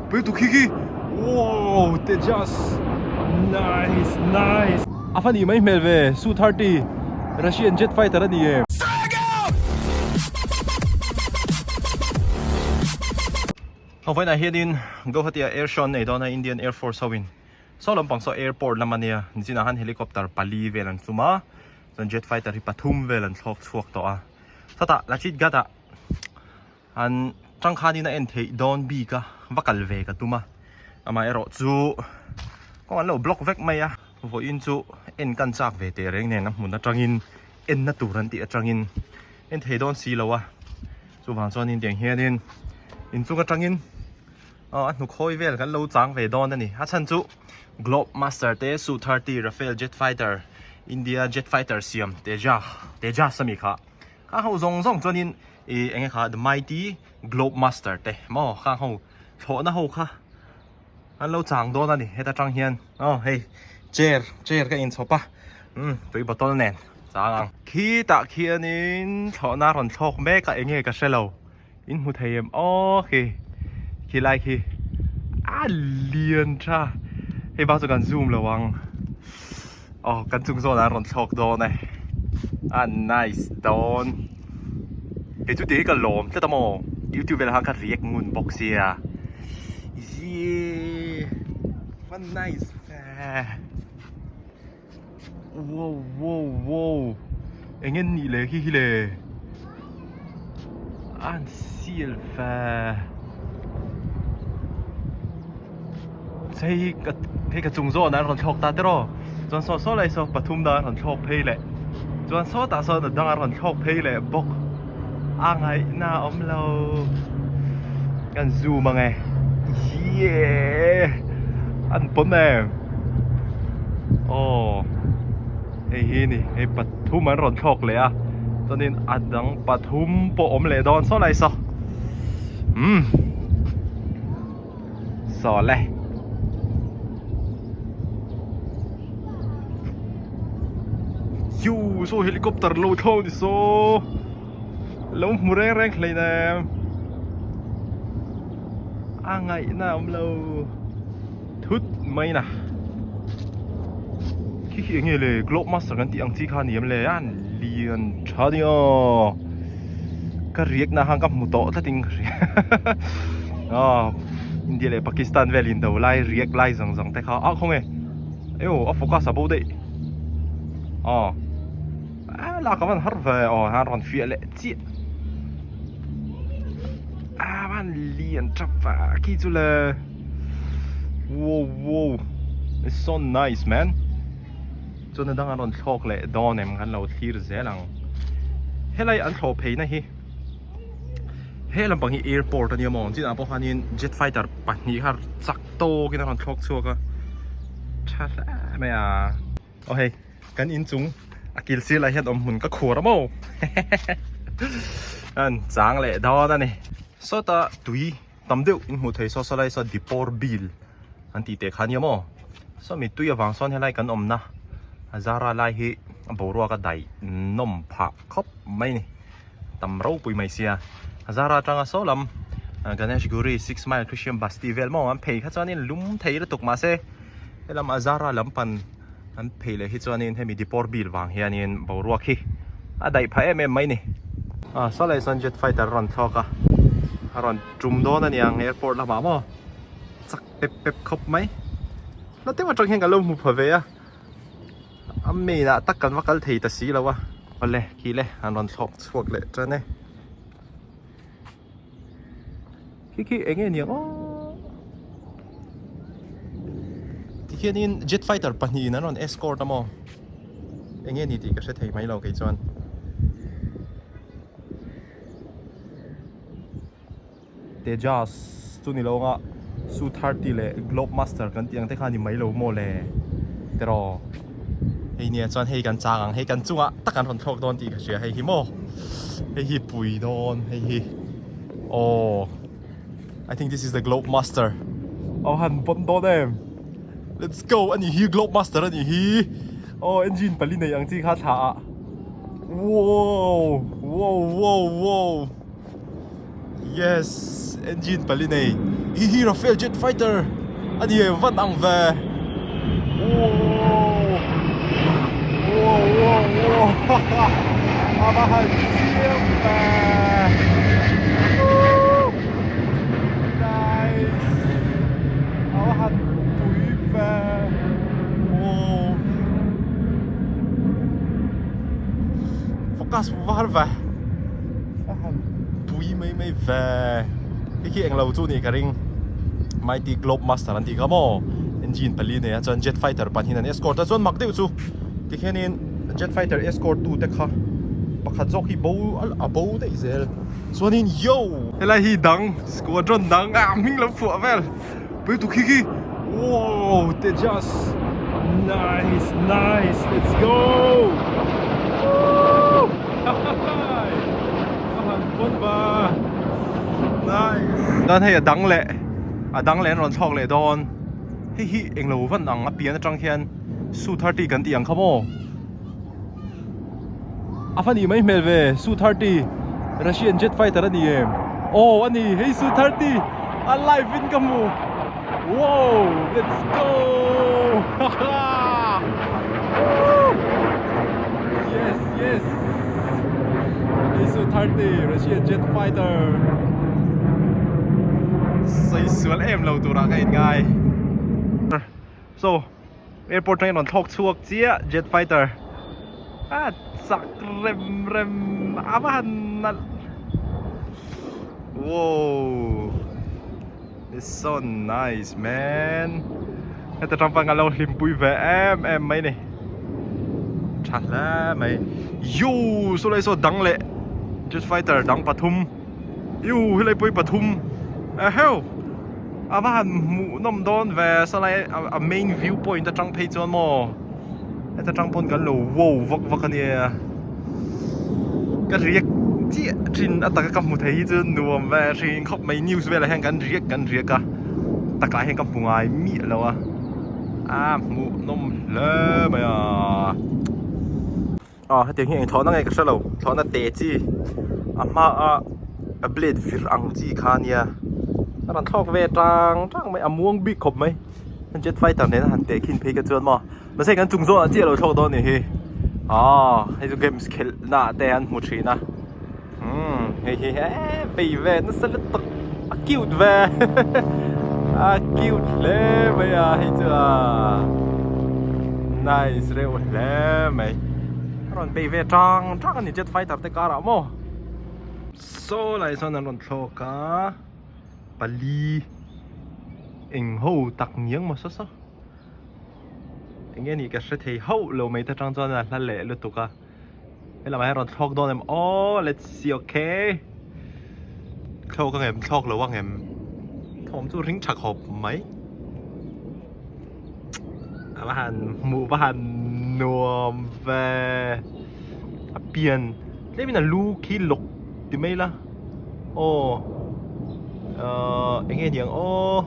Pui lutuk khi khi wow Tejas nice nice a va nih mai hmel ve Su 30 Russian jet fighter a ni em. Ho vawiinah hianin Guwahati ah air show an nei dawn a Indian Air Force ho in saw lampang saw airport lam a nia nichinah khan helicopter pali vel an hlum a chuan jet fighter hi pathum vel an thlawk chhuak tawh a sawtah Lachit Ghat ah An tangkhanin a en theih dawn bik a, va kal ve ka tum a, amaherawh chu kawng an lo block vek mai a, vawiin chu en kan chak ve teh reng nen a hmun atangin enna tur an tih atangin en thei dawn si lo a, chuvang chuanin tiang hianin inchung atangin aw a hnukhawi vel kan lo chang ve dawn a ni, a chhan chu Globe Master te Su 30 Rafale Jet Fighter India Jet Fighter siam Teja Tejas ami kha. Khang ho zawng zawng chuanin ih eng nge kha the mighty globe master te maw khang ho thlawhna ho kha an lo chang dawn a ni heta tang hian aw hei chair chair ka inchhawp a umm tui bottle nen chang ang. Khitah khianin thlawhna a rawn thlawk mek a eng nge ka hre lo in hmu thei em aw khi khilai khi a lian tha hei bak chu kan zoom lo ang aw kan chung zawn ah an rawn thlawk dawn e a nice dawn kei chu tih hi ka lawm tlat a maw youtube velah khan ka react ngun bawk sia yee a nice ve Wow wow wow eng en nih leh khi hi le an sial ve hei hi ka hei ka chung zawn ah an rawn thlawk ta tiraw chuan saw saw lai saw pathum dang an rawn thlawk phei leh chuan sawtah sawn a dang an rawn thlawk phei leh bawk a ngaihna a awm lo kan zoom ang e yeah an pawn em. Aw hei hi ni hei pathum an rawn thlawk leh a chuanin a dang pathum pawh awm leh dawn saw lai saw umm saw le yu saw helicopter lo thlawk ni saw lo hmu reng reng hleinem a ngaihna awm lo. Thut mai na. Khi khi enge le Globe Master kan tih ang chi kha ni em le a lian tha ni aw. Ka riak na khan ka hmu tawh tlat in ka hria. Aw India leh Pakistan vel in do lai riak lai zawng zawng te kha a khaw nge eo a focus a bo daih. Aw a lak a van har ve aw han rawn fiah leh chiah. A van lian tha va khi chu le. Wow wow It's so nice man Chuan a dang an rawn thlawk leh dawn em kan lo thlir zel ang Helai an thlawh phei na hi He lampang hi airport ania maw chinah pawh khanin jet fighter pahnih kha chak tawkin a rawn thlawk chhuak a Tha hle mai a Aw hei kan inchung a kil sir lai hian awm hmun ka khuar a maw An chang leh dawn a ni Sawtah tui Tam deuh in hmuh thei saw saw lai saw Dipor Bill an tih teh kha nia maw? Saw mi tui avang sawn helai kan awmna a zara lai hi a boruak a daih nawm phah khawp mai ni. Tam ropui mai sia. A zara atanga saw lam Ganesh Guri Six Mile Christian Basti vel maw an phei kha chuanin lum thei lutuk mahse helam a zara lam pan an phei leh hi chuanin hemi Dipor Bill vang hianin boruak hi a daih phah em em mai ni. Ah saw leh sawn jet fighter a rawn thlawk a, a rawn tum dawn a niang airport lamah maw chak pep pep khawp mai. Hla deuh atang hian kan lo hmu pha ve a, a main ah tak kan va kal thei ta si lo a. Awle khi le an rawn thlawk chhuak leh tan e. Khi khi eng nge niang aw tikhianin jet fighter pahnihin an rawn escort a maw eng nge ni tih ka hre thei mai lo kei chuan Tejas chu ni lo anga Su 30 leh Globe Master kan tih ang te kha ni mai lo maw le tiraw hei nia chuan hei kan chang ang hei kan chungah tak an rawn thlawk dawn tih ka hria hei hi maw hei hi pui dawn hei hi aw I think this is the Globe Master aw han pawn dawn em let's go ani hi Globe Master ani hi aw engine pali nei ang chi kha thla ah wow wow wow wow. Yes, engine pali nei. Hi hi Rafale jet fighter a ni em van ang ve wow wow wow wow a va han chiang ve nice a va han pui ve wow focus var ve a han pui mai mai ve hei khi englo chu nih ka ring mighty globe master an tih kha maw engine pali nei a chuan jet fighter pahnih an escort a chuan mak deuh chu tikhianin jet fighter escort tu te kha pakhat zawk hi bo a bo daih zel chuanin yo helai hi dang squadron dang ah hming lo phuah vel pui tuk khi khi wow Tejas nice nice let's go a han pawn va nice chuan hei a dang leh a dang leh an rawn chhuak leh dawn hei hi englo van ang a pian atang hian su 30 kan tih ang kha maw a va nih mai hmel ve su 30 Russian jet fighter a ni em aw a ni hei su 30 a live in ka hmu wow let's go yes yes hei su 30 Russian jet fighter sawi sual em lo turah ka inngai so Airport atangin rawn thlawk chhuak chiah jet fighter a chak rem rem a va han nalh wow it's so nice man heta tang pang alo hlimpui ve em em mai ni tha hle mai yo saw lai saw dang leh jet fighter dang pathum yu helai pawh hi pathum eheu. A va han hmuh nawm dawn ve saw lai a main view point atang phei chuan maw heta tang pawn kan lo wow vak vak a nia ka riak chiah thin a taka ka hmu thei hi chu nuam ve hrin khawp mai news velah hian kan riak kan riak a takah hian ka hmu ngai miah lo a a hmuh nawm hle mai a. Aw hetiang hi eng thlawhna nge ka hre lo thlawhna te chi a hma a a blade vir ang chi kha ania a rawn thlawk ve tang tang mai a muang bik khawp mai jet fighter nena han teh khin phei kha chuan maw mahse kan chung zawh ah chiah lo thlawk dawn anih hi aw hei chu games khelh na ah te an hmu thin a umm hei hi eee bei ve nasa lutuk a cute ve a cute hle mai a hei chu a nice reuh hle mai a rawn bei ve tang tang a ni jet fighter te karah maw saw lai sawn an rawn thlawk a pali eng ho tak niang maw saw saw eng nge nih ka hre thei hauh lo mai te tang chuan a hla leh lutuk a. Helamah hian rawn thlawk dawn em aw let's see okay thlawk ang em thlawk lo ang em thawm chu ring tha khawp mai a va han hmuh va han nuam ve a pian tlemin a lu khi lawk ti mai la aw ahh eng nge niang aw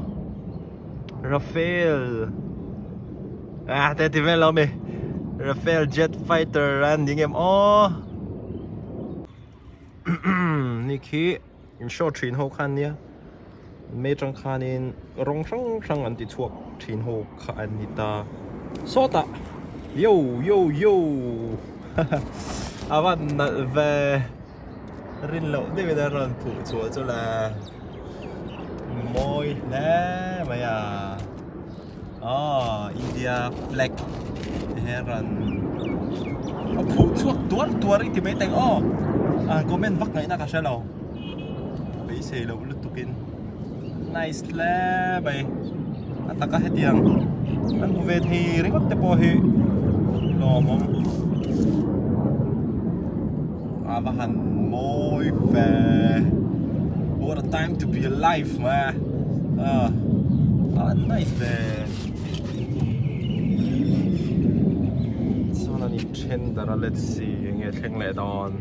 Rafale. Ah te ti vel lo mi Rafale jet fighter an ding em aw ni khi in show thin ho khan nia me tang khanin rawng hrang hrang an ti chhuak thin ho kha an ni ta sawtah yo yo yo a van nalh ve rin loh deuhin a rawn phuh chhuah chu le mawi hle mai a. Aww India flag te hian rawn a phuh chhuak tuar tuar i ti mai teng aw a comment vak ngaihna ka hre lo beisei loh lutuk in nice hle mai a taka hetiang an hmu ve thei ringawt te pawh hi lawmawm a va han mawi ve what a time to be alive man ah ah nice ve chuan an in then darh a let's see eng nge thleng leh dawn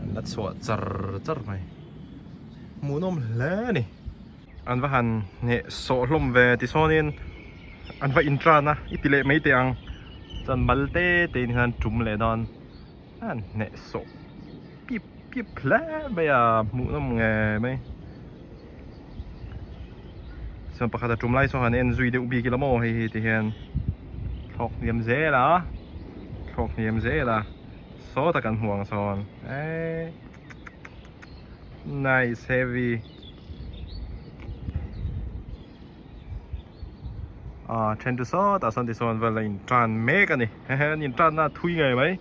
an la chhuah char char mai hmuhnawm hle a ni. An va han hneh sawh hlawm ve tisawnin an va intran a i ti leh mai teh ang chuan mal te te in hian tum leh dawn a han hneh sawh pip pip hle mai a hmuh nawm nge mai. Chuan pakhat a tum lai saw han en zui deuh bik ila maw hei hi ti hian thlawk hniam zel a thlawk hniam zel a sawta kan hmuh ang sawn eee nice heavy ah then chu sawtah sawn tisawn vel a in tan mek a ni hehe an in tan na a thui ngei mai.